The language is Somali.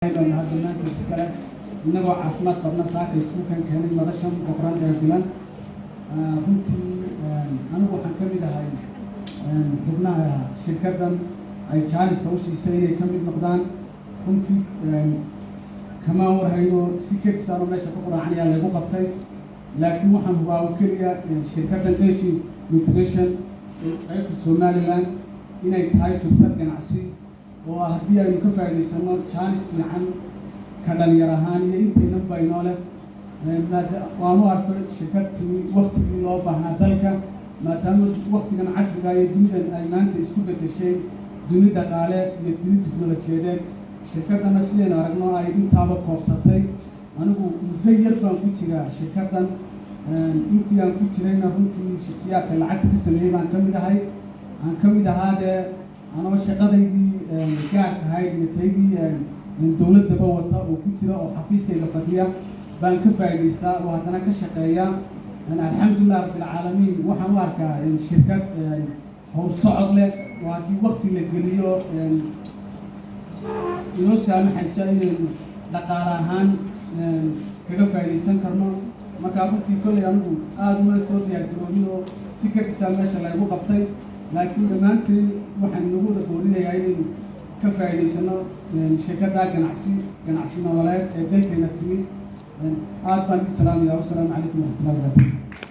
Baa mahad dhammaanteed iskale, innagoo caafimaad qabna saaka iskuulkan keenay madashan boqoran ee Bilan. Runtii anigu waxaan ka mid ahay xubnaha shirkaddan ay jaaniska u siisay inay ka mid noqdaan. Runtii kamaan warhayno, si kedisaanoo meesha ku quraacanayaa laygu qabtay, laakiin waxaan hubaa oo keliya shirkaddan AG Nutrition ee qaybta Somaliland inay tahay fursad ganacsi oo haddii aynu ka faa'iidaysano jaanis fiican ka dhalinyar ahaan iyo intaynanba inoo leh. Waan u arko shirkad timi waktigii loo baahnaa dalka, maadaama waktigan casriga iyo dunidan ay maanta isku beddeshay duni dhaqaale iyo duni tiknolojiyadeed, shirkaddana sidaynu aragno ay intaaba koobsatay. Anigu muddo yar baan ku jiraa shirkaddan. Intii aan ku jirayna runtii shaksiyaadka lacagta ka sameeyey baan ka mid ahay, aan ka mid ahaa dee anoo shaqadaydii gaarka ahayd iyo taydii dowladdaba wata oo ku jira oo xafiiskayga fadhiya baan ka faa'iidaystaa oo haddana ka shaqeeya. Alxamdulilah rabbilcaalamiin, waxaan u arkaa shirkad howl socod leh oo haddii wakti la geliyo inoo saamaxaysa inaynu dhaqaale ahaan kaga faa'iidaysan karno. Marka runtii kolley anigu aada uma soo diyaargaroobin oo si kadisaa meesha laygu qabtay, laakiin dhammaanteen waxaan inagu wada boorinayaa inaynu ka faa'iidaysano shirkadda ganacsi nololeed ee dalkeena timi. Aad baan ii salaamaya. Wasalaamu calaykum waraxmatullahi wabarakatu.